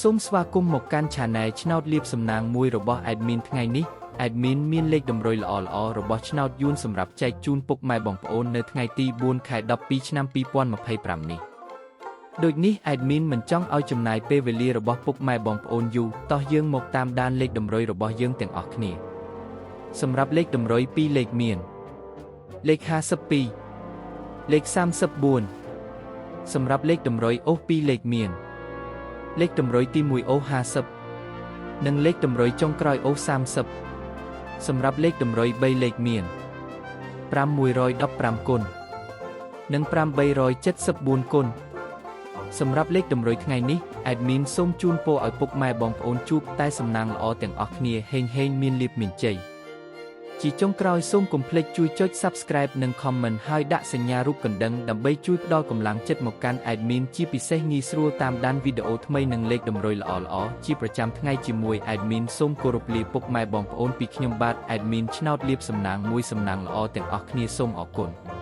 សូមស្វាគមន៍មកកាន់ Channel ឆ្នោតលៀបសំណាងមួយរបស់ Admin ថ្ងៃនេះ Admin មានលេខតម្រុយល្អៗរបស់ឆ្នោតយួនសម្រាប់ចែកជូនពុកម៉ែបងប្អូននៅថ្ងៃទី4ខែ12ឆ្នាំ2025នេះដូចនេះ Admin មិនចង់ឲ្យចំណាយពេលវេលារបស់ពុកម៉ែបងប្អូនយូរតោះយើងមកតាមដានលេខតម្រុយរបស់យើងទាំងអស់គ្នាសម្រាប់លេខតម្រុយ2លេខមានលេខ52លេខ34សម្រាប់លេខតម្រុយអូស2លេខមានលេខតម្រុយទី1អូស50និងលេខតម្រុយចុងក្រោយអូស30សម្រាប់លេខតម្រុយ3លេខមាន5115គុណនិង5374គុណសម្រាប់លេខតម្រុយថ្ងៃនេះ admin សូមជូនពរឲ្យពុកម៉ែបងប្អូនជួបតែសំណាងល្អទាំងអស់គ្នាហេងហេងមានលាភមានជ័យជាចុងក្រោយសូមកុំភ្លេចជួយចុច Subscribe និង Comment ហើយដាក់សញ្ញារូបកណ្ដឹងដើម្បីជួយផ្ដល់កម្លាំងចិត្តមកកាន់ admin ជាពិសេសងាយស្រួលតាមដានវីដេអូថ្មីនិងលេខតម្រុយល្អៗជាប្រចាំថ្ងៃជាមួយ admin សូមគោរពលាពុកម៉ែបងប្អូនពីខ្ញុំបាទ admin ឆ្នោតលៀបសំណាងមួយសំណាងល្អទាំងអស់គ្នាសូមអរគុណ។